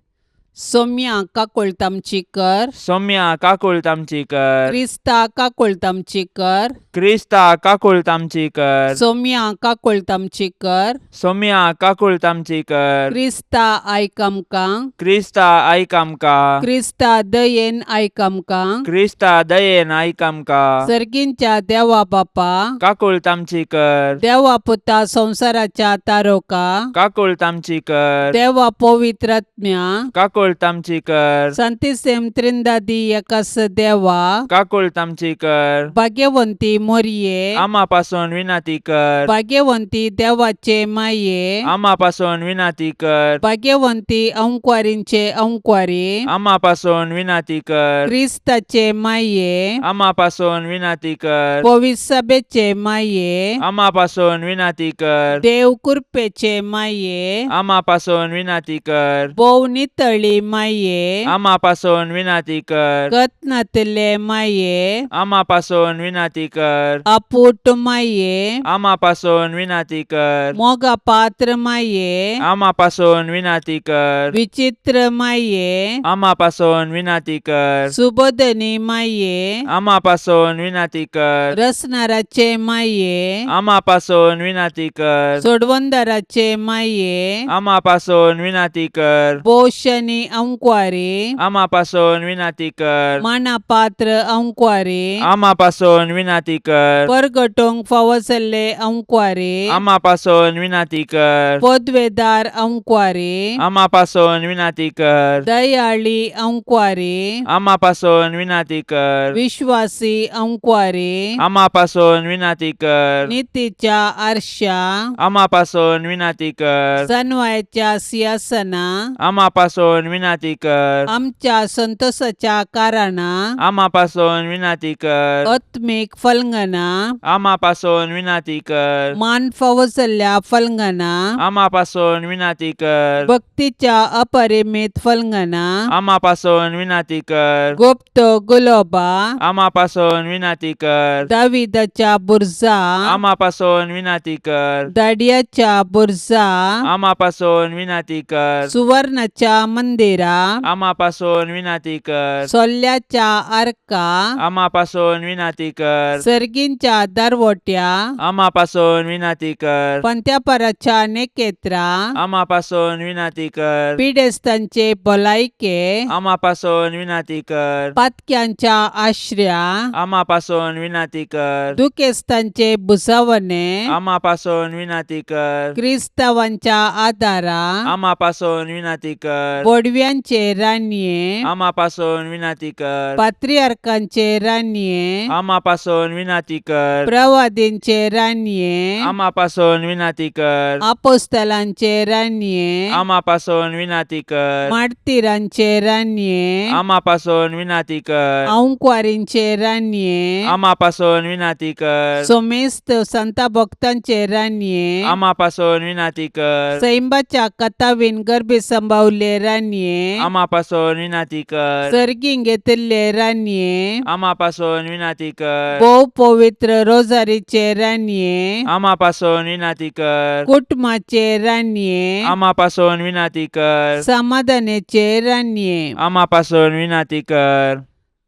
सोम्या काकुळट आमची कर. सौम्या काकुळट आमची कर. क्रिस्ता काकुळट आमची कर. क्रिस्ता काकुळट आमची कर. सोम्या काकुळट आमची कर. सौम्या काकुळट आमची कर. क्रिस्ता आयक आमकां. क्रिस्ता आयक आमकां. क्रिस्ता दयेन आयक आमकां. क्रिस्ता दयेन आयक आमकां. सर्गींच्या देवा बापा, काकुळट आमची कर. देवा पुता संवसाराच्या तारोका, काकुळट आमची कर. देवा पवित्रात्म्या, काकुळट आमची कर. संतिसेम त्रिंदादी एकास देवा, काकुळट आमची कर. भाग्यवंती मोरये, आमा पासून विनंती कर. भाग्यवंती देवाचे माये, आमा पासून विनंती कर. भाग्यवंती अंकवारींचे अंकवारी, आमा पासून विनंती कर. क्रिस्ताचे माये, आमा पासून विनंती कर. पविसभेचे माये, आमा पासून विनंती कर. देव कृपेचे माये, आमा पासून विनंती कर. भोव नितळी माये, आमा पासून विनंती कर. कत्नातले माये, आमा पासून विनंती कर. अपूट माये, आमा पासून विनंती कर. मोगा पात्र माये, आमा पासून विनंती कर. विचित्र माये, आमा पासून विनंती कर. सुबोधनी माये, आमा पासून विनंती कर. रसनाराचे माये, आमा पासून विनंती कर. सोडवंदाराचे माये, आमा पासून विनंती कर. पोशनी अंकवारी, आमा पासून विनंती कर. मानापात्र अंकवारी, आमा पासून विनंती कर. परगटोंक फावो जाल्ले अंकवारी, आमा पासून विनंती कर. पदवेदार अंकवारी, आमा पासून विनंती कर. दयाळी अंकवारी, आमा पासून विनंती कर. विश्वासी अंकवारी, आमा पासून विनंती कर. नितीच्या आरशा, आमा पासून विनंती कर. सनवायच्या सिंहासना, आमा पासून विनंती कर. आमच्या संतोषाच्या कारणा, आमा पासून विनंती कर. आत्मीक फलंगना, आमा पासून विनंती कर. मान फावो जाल्ल्या फलंगना, आमा पासून विनंती कर. भक्तीच्या अपरिमित फलंगना, आमा पासून विनंती कर. गुप्त गुलोबा, आमा पासून विनंती कर. दाविदाच्या बुर्जा, आमा पासून विनंती कर. दाडियाच्या बुर्जा, आमा पासून विनंती कर. सुवर्णाच्या मंदिरा, आमा पासून विनंती कर. सोल्ल्याच्या आर्का, आमा पासून विनंती कर. सर्गींच्या दरवट्या, आमा पासून विनंती कर. पंत्यापराच्या नेकेत्रा, आमा पासून विनंती कर. पिडेस्तांचे भलायके, आमा पासून विनंती कर. पातक्यांच्या आश्र्या, आमा पासून विनंती कर. दुखेस्तांचे भुजावणे, आमा पासून विनंती कर. क्रिस्तावांच्या आदारा, आमा पासून विनंती कर. बोडव्या बडव्यांचे रानये, आमा पासून विनाती कर. पात्रियार्कांचे रानये, आमा पासून विनाती कर. प्रवादींचे रानये, आमा पासून विनाती कर. आपोस्तलांचे रानये, आमा पासून विनाती कर. मार्तीरांचे रानये, आमा पासून विनाती कर. आंकवारींचे रानये, आमा पासून विनाती कर. सोमेस्त संता भक्तांचे रानये, आमा पासून विनाती कर. सैंबाच्या कथावीन गर्भी संभावले रानये, आमा पासून विनाती कर. सर्गीं घेतिल्ले रानये, आमा पासून विनाती कर. भोव पवित्र रोजारीचे रानये, आमा पासून विनाती कर. कुटुंबाचे रानये, आमा पासून विनाती कर. समाधानाचे रानये. आमा पासून विनाती कर.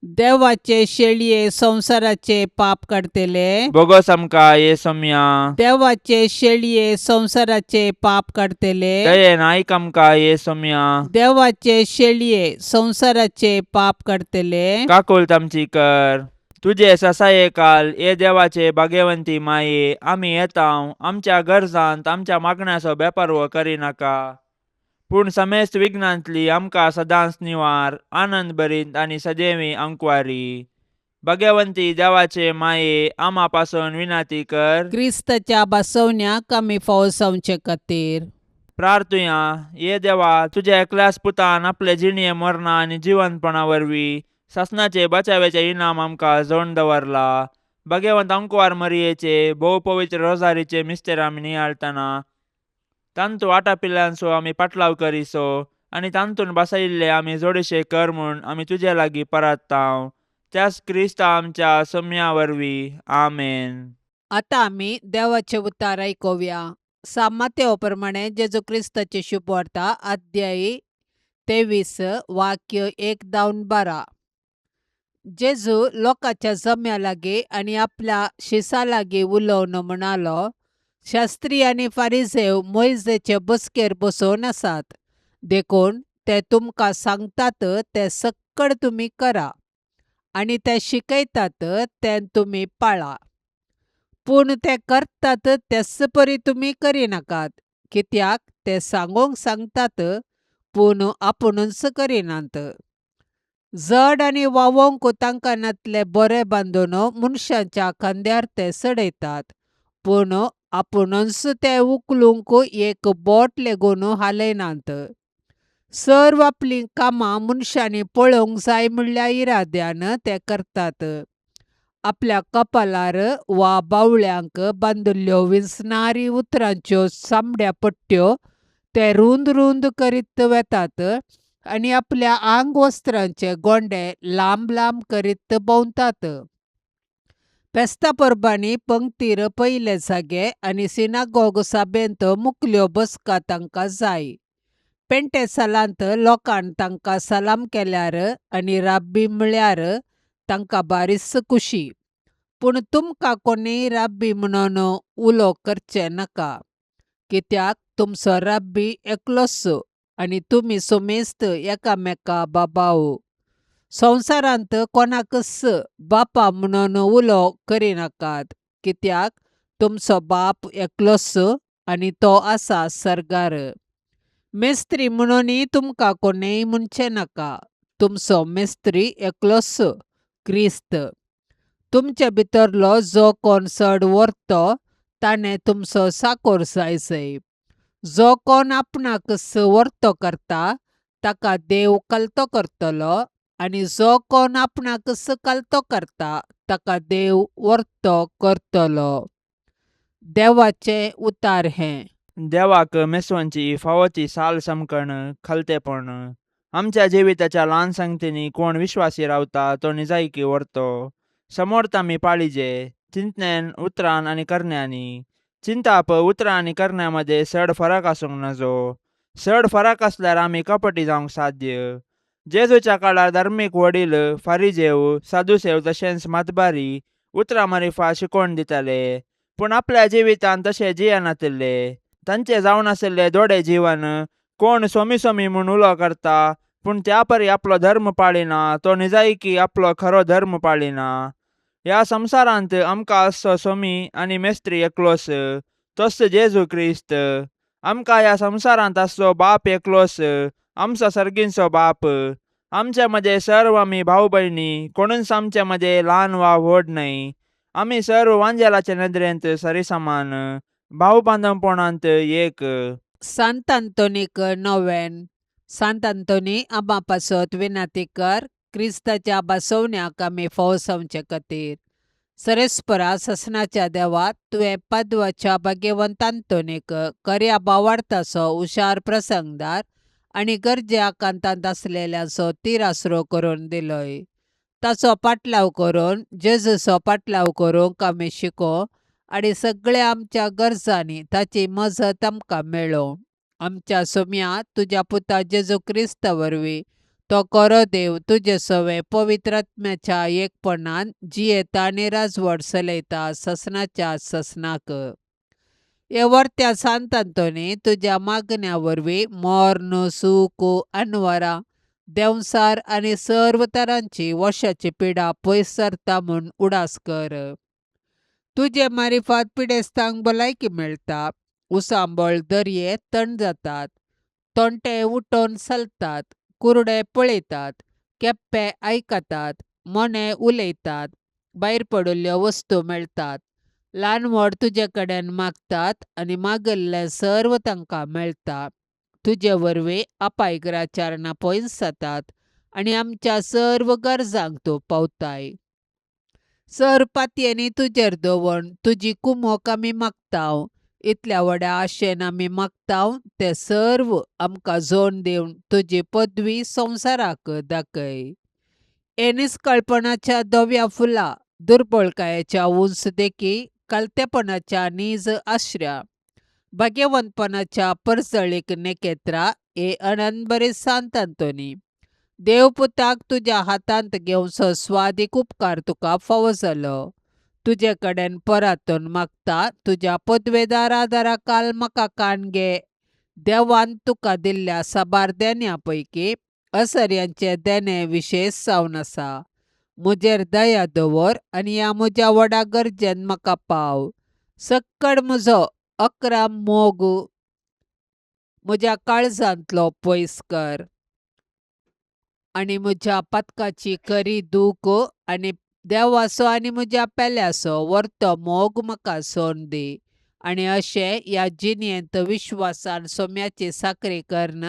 देवाचे शेळये संवसाराचे पाप काडतले, बोगोस आमकां ये सोम्या. देवाचे शेळये संवसाराचे पाप काडतले, दयेन आयक आमकां ये सोम्या. देवाचे शेळये संवसाराचे पाप काडतले, काकुळट आमची कर. तुजे ससाये काल ये देवाचे भाग्यवंती माये, आमी येता आमच्या गरजांत आमच्या मागण्याचो बेपारवो करिनाका, पूण समेस्त विघ्नांतली आमकां सदांच निवार, आनंद भरीत आनी सदैवी अंकवारी. भाग्यवंती देवाचे माये, आमा पासून विनाती कर. क्रिस्ताच्या बसवण्याक आमी फावो जावचे खातीर. प्रार्थुया. ये देवा, तुज्या एकल्याच पुतान आपले जिणये मरणा आनी जिवंतपणा वरवीं सासणाचे बचाव्याचे इनाम आमकां जोडून दवरला. भगवंत अंकवार मरियेचे भोव पवित्र रोजारीचे मिस्तेर आमी नियाळतना तांतू आटापिल्ल्यांचो आमी पाटलाव करिसो आनी तांतून बसयिल्ले आमी जोडशे कर म्हूण आमी तुजे लागीं परात्तांव, त्याच क्रिस्ता आमच्या सम्या वरवीं. आमेन. आतां आमी देवाचे उतार आयकुया. सामातेव प्रमाणे जेजू क्रिस्ताची शुभवार्ता, अध्यायी 23, वाक्य 1 जावन 12. जेजू लोकांच्या जम्या लागीं आनी आपल्या शिसा लागीं उलोवन म्हणालो, शास्त्री आनी फारिजेव मोयजेचे बसकेर बसोवन आसात, देखून ते तुमकां सांगतात तें सक्कड तुमी करा आनी ते शिकयतात तें तुमी पाळा, पूण ते करतात तेच परी तुमी करिनाकात, कित्याक ते सांगूंक सांगतात पूण आपुणूच करिनात. जड आनी व्हांवोंक तांकां नातले बरे बांदून मनशाच्या खांद्यार ते चडयतात, पूण आपुणूच ते उखलूंक एक बोट लेगून हालयनात. सर्व आपलीं कामां मनशांनी पळोवंक जाय म्हणल्या इराद्यान ते करतात. आपल्या कपालार वा बावळ्यांक बांदिल्ल्यो विंचणारी उतरांच्यो चामड्या पट्ट्यो ते रूंद रूंद करीत वेतात आनी आपल्या आंग वस्त्रांचे गोंडे लांब लांब करीत भोंवतात. फेस्ता परबांनी पंक्तीर पयले जागे आनी सिनागोग सभेंत मुकल्यो बसका तांकां जाय. पेंटे सालांत लोकान तांकां सलाम केल्यार आनी राब्बी म्हळ्यार तांकां बारीच खुशी. पूण तुमकां कोणूय राब्बी म्हणून उलो करचें नाका, कित्याक तुमचो राब्बी एकलोच आनी तुमी समेस्त एकामेका बाबाव. संवसारांत कोणाकच बापा म्हणून उलो करिनाकात, कित्याक तुमचो बाप एकलोच आनी तो आसा सर्गार. मेस्त्री म्हणूनय तुमकां कोणूय म्हणचें नाका, तुमचो मेस्त्री एकलोच, क्रिस्त. तुमचे भितरलो जो कोण चड व्हरतो ताणें तुमचो चाकोर जाय जाय. जो कोण आपणाक व्हरतो करता ताका देव कलतो करतलो, आनी जो कोण आपणाक कलतो करता ताका देव व्हरतो करतलो. देवाचें उतार हें. देवाक मेसवांची फावो ती साल समकण खलतेपण. आमच्या जिविताच्या ल्हान संगतींनी कोण विश्वासी रावता तो निजायकी व्हरतो. समोर्थ आमी पाळिजे चिंतनेन, उतरान आनी करण्यांनी. चिंताप उतरां आनी करण्या मदें चड फरक आसूंक नजो. चड फरक आसल्यार आमी कपटी जावंक साध्य. जेजूच्या काळार धार्मीक वडील, फारिजेव, सादुसेव तशेंच मातबारी उतरां मारिफा शिकवण दिताले, पूण आपल्या जिवितांत तशें जियेनातिल्ले. तांचे जावन आशिल्ले दोडे जीवन कोण सोमी सोमी म्हूण उलो करता, पूण त्या परी आपलो धर्म पाळिना तो निजायकी आपलो खरो धर्म पाळिना. ह्या संवसारांत आमकां आसचो सोमी आनी मेस्त्री एकलोच, तोच जेजू क्रिस्त. आमकां ह्या संवसारांत आसचो बाप एकलोच, आमचो सर्गींचो बाप आमच्या मदें सर्व आमी भाव भयणी कोणूच आमच्या मदें ल्हान वा व्हड न्हय आमी सर्व वांजेलाचे नदरेंत सरिसमान भाव बांदपणांत एक. सांत आंतोनीक नोवेन. सांत आंतोनी आमा पासत विनाती कर क्रिस्ताच्या बसवण्याक आमी फोव जावचे खातीर. सरेस्परा ससनाच्या देवा तुवें पदवाच्या भाग्यवंत आंतोनीक खऱ्या भावार्थाचो हुशार प्रसंगदार आनी गरजे आकांतांत आसलेल्यांचो तिरासरो करून दिलोय. ताचो पाटलाव करून जेजूचो पाटलाव करूंक आमी शिको आनी सगळ्या आमच्या गरजांनी ताची मजत आमकां मेळो. आमच्या सोम्या तुज्या पुता जेजू क्रिस्ता वरवीं तो खरो देव तुजे सवे पवित्र आत्म्याच्या एकपणान जियेता आनी राजवट चलयता ससनाच्या ससनाक. हे वर्त्या सांत आंतोनी तुज्या मागण्या वरवीं मर्ण सूख अनवरां देंवसार आनी सर्व तरांची वशाची पिडा पयस सरता म्हूण उडास कर. तुजे मारिफात पिडेस्तांक भलायकी मेळटा, उसांबळ दर्ये थंड जातात, तोंटे उठोवन चलतात, कुरडे पळयतात, केप्पे आयकतात, मोने उलयतात, भायर पडिल्ल्यो वस्तू मेळटात, ल्हान व्हड तुजे कडेन मागतात आनी मागिल्लें सर्व तांकां मेळटा. तुजे वरवीं अपायग्राचारणां पयस जातात आनी आमच्या सर्व गरजांक तूं पावताय. सर पातयेंनी तुजेर दवरून तुजी कुमोक आमी मागता. इतल्या व्हड्या आशेन आमी मागता तें सर्व आमकां जोड दिवन तुजी पदवी संवसाराक दाखय. हे निस्कळपणाच्या धव्या फुलां दुर्बळकायेच्या उंच देखी कालतेपणाच्या नीज आश्र्या भाग्यवंतपणाच्या परजळीक नेकेत्रा हे अनंतबरी सांत आंतोनी देवपुताक तुज्या हातांत घेवचो स्वादीक उपकार तुका फावो जालो. तुजे कडेन परातून मागता तुज्या पदवेदार आदारा काल म्हाका कान घे. देवान तुका दिल्ल्या साबार देण्या पैकी असर्यांचे देणें विशेश जावन आसा. म्हजेर दया दवर आनी ह्या म्हज्या व्हडा गरजेन म्हाका पाव. सक्कड म्हजो अकराम मोग म्हज्या काळजांतलो पयस कर आनी म्हज्या पातकाची खरी दूख आनी देवाचो आनी म्हज्या पेल्याचो वर्तो मोग म्हाका सोन दी आनी अशें ह्या जिणेंत विश्वासान सोम्याची साकरी करून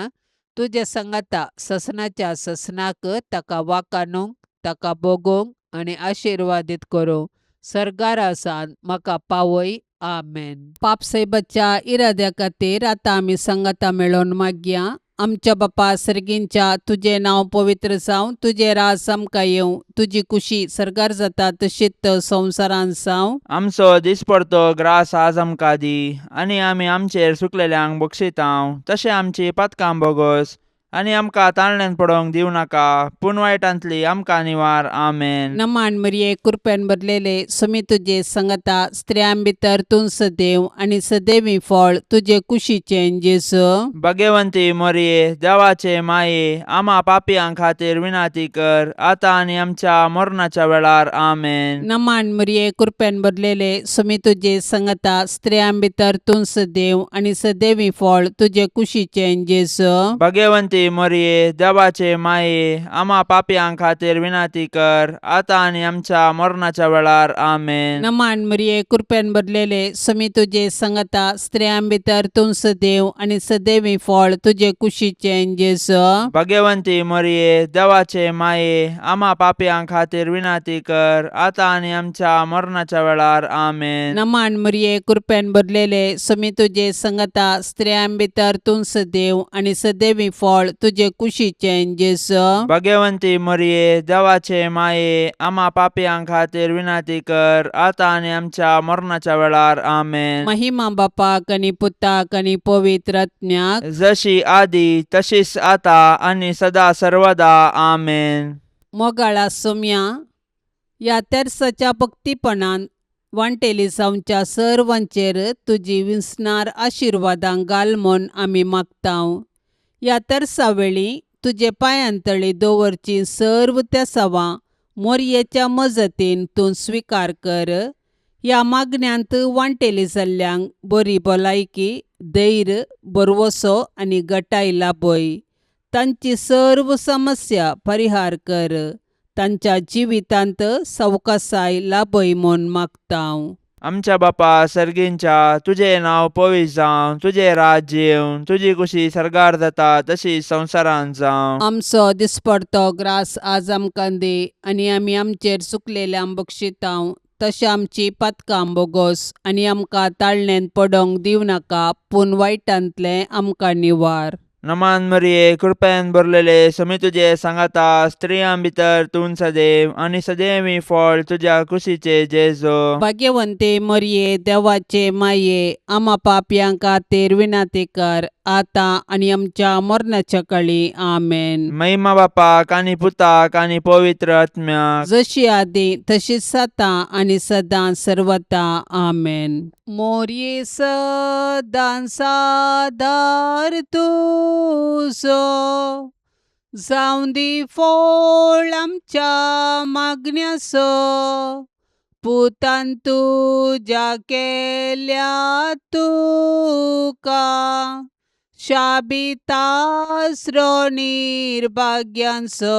तुजे सांगाता ससनाच्या ससनाक ताका वाकाणूंक ताका भोगूंक आनी आशिर्वादीत करूंक सर्गारासान म्हाका पावय. आमेन. पापसायबाच्या इराद्या खातीर आतां आमी सांगाता मेळोवन मागया. आमच्या बापा सर्गींच्या तुजें नांव पवित्र जावं, तुजें राज आमकां येवं, तुजी कुशी सर्गार जाता तशीच संवसारांत जावं. आमचो दिसपडतो ग्रास आज आमकां दी आनी आमी आमचेर सुकलेल्यांक बक्षितांव तशें आमची पातकां बोगोस आनी आमकां ताळण्यान पडोवंक दिवं नाका पूण वायटांतली आमकां निवार. आमेन. नमान मरिये कृपेन भरलेले सुमी तुजे संगता स्त्रियां भितर तूं सदैव आनी सदैवी फळ तुजे कुशीचें जेजू. भगवंती मोरये देवाचे माये आमा पापयां खातीर विनाती कर आतां आनी आमच्या मरणाच्या वेळार. आमेन. नमान मरिये कृपेन भरलेले सुमी तुजे संगता स्त्रियां भितर तूं सदैव आनी सदैवी फळ तुजे कुशीचें जेजू. भगवंती मोरये देवाचे माये आमा पापयां खातीर विनाती कर आतां आनी आमच्या मरणाच्या वेळार. आमेन. नमान मरिये कृपेन भरलेले सुमी तुजे संगता स्त्रियां भितर तूं सदैव आनी सदैवी फळ तुजे कुशीचें जेजू. भगवंती मोरये देवाचे माये आमा पापयां खातीर विनाती कर आतां आनी आमच्या मरणाच्या वेळार. आमेन. नमान मरिये कृपेन भरलेले सुमी तुजे संगता स्त्रियां भितर तूं सदैव आनी सदैवी फळ तुजे कुशीचें जेजू. भगवंती मोरये देवाचे माये आमा पापयां खातीर विनाती कर आतां आनी आमच्या मरणाच्या वेळार. आमेन. महिमा बापाक आनी पुताक आनी पवित्र आत्म्याक जशी आदी तशीच आता आनी सदा सर्वदा. आमेन. मोगाळा सोम्या ह्या तेर्साच्या भक्तीपणान वांटेली जावच्या सर्वांचेर तुजी विसणार आशिर्वादां घाल म्हूण आमी मागता. ह्या तेर्सा वेळी तुजे पांयांतळी दवरची सर्व तेसावां मोरयेच्या मजतीन तूं स्विकार कर. ह्या मागण्यांत वांटेली जाल्ल्यांक बरी भलायकी, धैर्य, भरवसो आनी गटाय लाभय. तांची सर्व समस्या परिहार कर. तांच्या जिवितांत सवकासाय लाभय म्हूण मागता. आमच्या बापा सर्गींच्या, तुजें नांव पवित्र जावं, तुजें राज्य येवं, तुजी कुशी सर्गार जाता तशी संवसारांत जावं. आमचो दिसपडतो ग्रास आज आमकां दी आनी आमी आमचेर चुकलेल्यांक बक्षितांव तशें आमची पातकां बोगोस आनी आमकां ताळणेंत पडोंक दिवं नाका पूण वायटांतलें आमकां निवार. नमान मरिये, कृपेन भरलेले, समी तुजे सांगाता, स्त्रियां भितर तूं सदैव आनी सदैवी फळ तुज्या कुशीचे जेजो. भाग्यवंते मरये, देवाचे माये, आमा पापयां खातीर विनाती कर आतां आनी आमच्या मरणाच्या कळी. आमेन. महिमा बापाक आनी पुताक आनी पवित्र आत्म्याक. जशी आदी तशीच आतां आनी सदां सर्वता. आमेन. मोरये सदां सादार तुजो, जावं दी फळ आमच्या मागण्याचो, पुतान तुज्या केल्या तुका शाबितासरो निर्भाग्यांचो.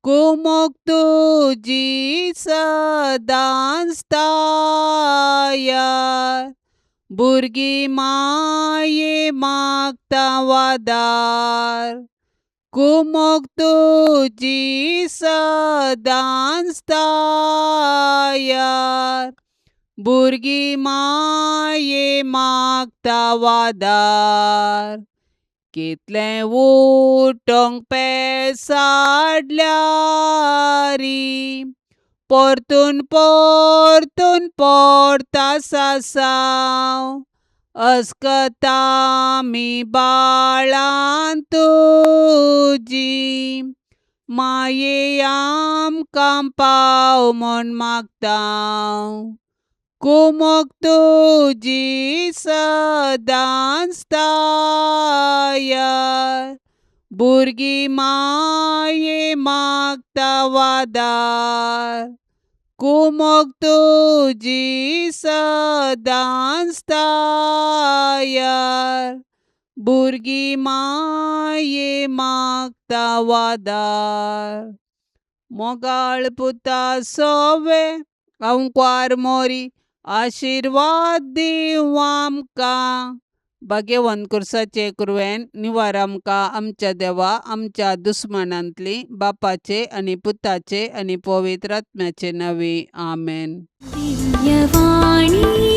कुमोक तुजी सदांच तायार, भुरगीं माये मागता वादार. कुमोक तुजी सदांच तायार, भुरगीं माये मागता वादार. कितलें उठोंक पेसाडल्यारी, परतून परतून पडता सासांव. अस्कता आमी बाळां तुजी, माये आमकां पाव म्हूण मागता. कुमोक तुजी सदांच तायार, भुरगीं माये मागता वादार. कुमोक तुजी सदांच तायार, भुरगीं माये मागता वादार. मोगाळ पुता सोवे अंकवार मोरी, आशिर्वाद दिवं आमकां. भाग्यवंत कुर्साचे कुरवेन निवार आमकां आमच्या देवा आमच्या दुस्मानांतली, बापाचे आनी पुताचे आनी पवित्र आत्म्याचे नांवी. आमेन. दिव्यवाणी.